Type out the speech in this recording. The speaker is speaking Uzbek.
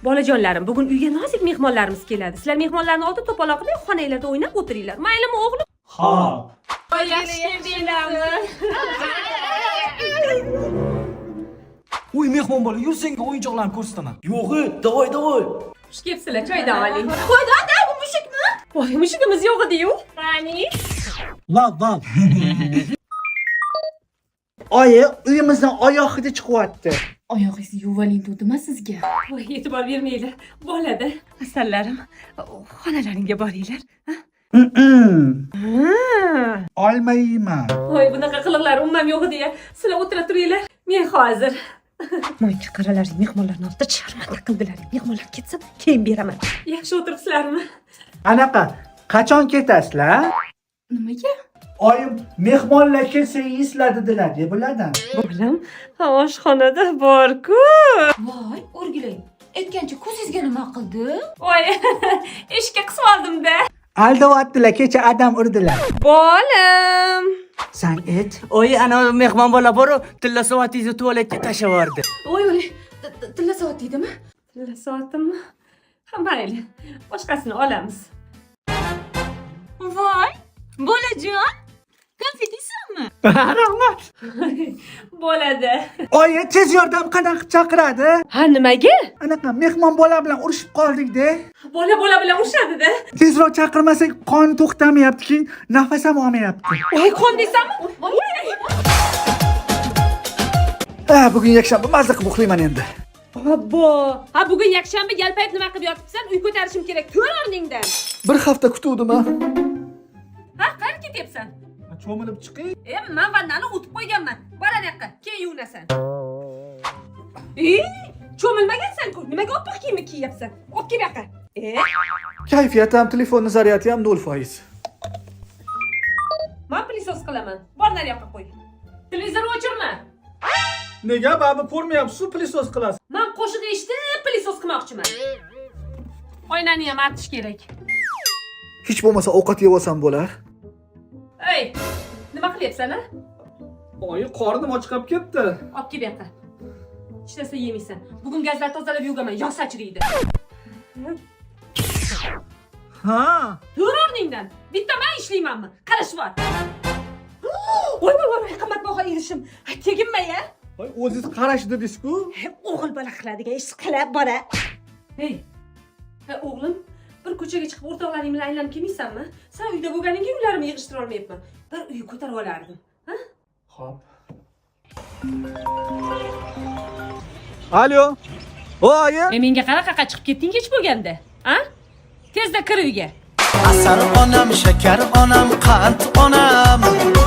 Bolajonlarim, bugun uyga nozik mehmonlarimiz keladi. Sizlar mehmonlarni oldida to'polon qilmay, xonanglarda o'ynab o'tiringlar. Maylimi, o'g'lim? Xo'p. Yaxshi keldinglarmi? Uy mehmon bola, yur, senga o'yinchoqlarni ko'rsataman. Yo'g'i, давай, давай. Xush kelibsizlar, choydan oling. Voy, dada, bu mushukmi? Voy, mushugimiz yo'q edi-yu. Qani? Lav, lav. Oyi, uyimizdan oyoq hidi chiqyapti. Oyog'ingizni yuvaling dedimi sizga? Voy, e'tibor bermanglar. Bo'ladi. Asallarim, xonalaringga boringlar. Olmayman. Voy, bunaqa qiliqlar umuman yo'q edi-ya. Sizlar o'tira turinglar. Men hozir. Moyka qaralaring, mehmonlarni oldida sharmanda qildilar. Mehmonlar ketsin, keyin beraman. Yaxshi o'tiribsizlarmi? Anaqa, qachon ketasizlar? Nimaga? Oyim, mehmonlar kelsa yeysizlar dedilar, deb bulardan. Bolam, oshxonada bor-ku. Voy, o'rgilay. Aytgancha ko'zingizga nima qildi? Voy, eshikka qisib oldim-da. Aldayaptilar, kecha adam urdilar. Bolam. San et. Oy, ana mehmon bola boru, tilla soatingizni tualetga tashlab yubordi. Voy, voy, tilla soat deydimi? Tilla soatimmi? Ha, mayli. Boshqasini olamiz. Voy, bolajon. Konfet yeysanmi? Rahmat. Bo'ladi. Oyi, tez yordam qanaqa qilib chaqiradi? Ha, nimaga? Anaqa mehmon bola bilan urushib qoldik-da. Bola bola bilan urushadi-da. Tezroq chaqirmasak qon to'xtamayapti, keyin nafas ham olmayapti. Voy, qon deysanmi? Voy. Ha, bugun yakshanba, mazza qilib uxlayman endi. Obbo. Ha, bugun yakshanba, yalpayib nima qilib yotibsan? Uy ko'tarishim kerak. Tur o'rningdan. Bir hafta kutuvdim ha. Ha, qayerga ketyapsan? Cho'milib chiqing. E, men vannani o'tib qo'yganman. Bor ana yoqqa, keyin yuvinasan. E, cho'milmagansan-ku. Nimaga oppoq kiyimni kiyyapsan? Olib kel bu yoqqa. E, Kayfiyat ham, telefonni zaryadi ham 0%. Men пылесос qilaman. Bor nari yoqqa qo'y. Televizorni o'chirma. Nega baba ko'rmayapsiz, пылесос qilasiz? Men qo'shiq eshitib пылесос qilmoqchiman. Oynani ham artish kerak. Hech bo'lmasa ovqat yeb olsam bo'lar. Ey, nima qilyapsan, a? Oyi, qornim ochqab ketdi. Olib kel bu yoqqa. Hech narsa yemaysan. Bugun gazlar tozalab yugaman, yog' sachraydi. Ha. Tur o'rningdan. Bitta men ishlaymanmi? Qarashib. Voy voy voy, qimmatbaho idishim. Ay, teginma ya. Voy, o'zingiz qarash dedingiz-ku. O'g'il bola qiladigan ish qilib bora. Ey. Ha, o'g'lim, bir ko'chaga chiqib o'rtoqlaring bilan aylanib kelmaysanmi? Sen uyda bo'lganingga uylarimni yig'ishtira olmayapman. Bir uy ko'tarib olardim. Ha? Xo'p. Alo. Oyi. E, menga qanaqa chiqib ketding kech bo'lganda? A? Tezda kir uyga. Asal onam, shakar onam, qand onam.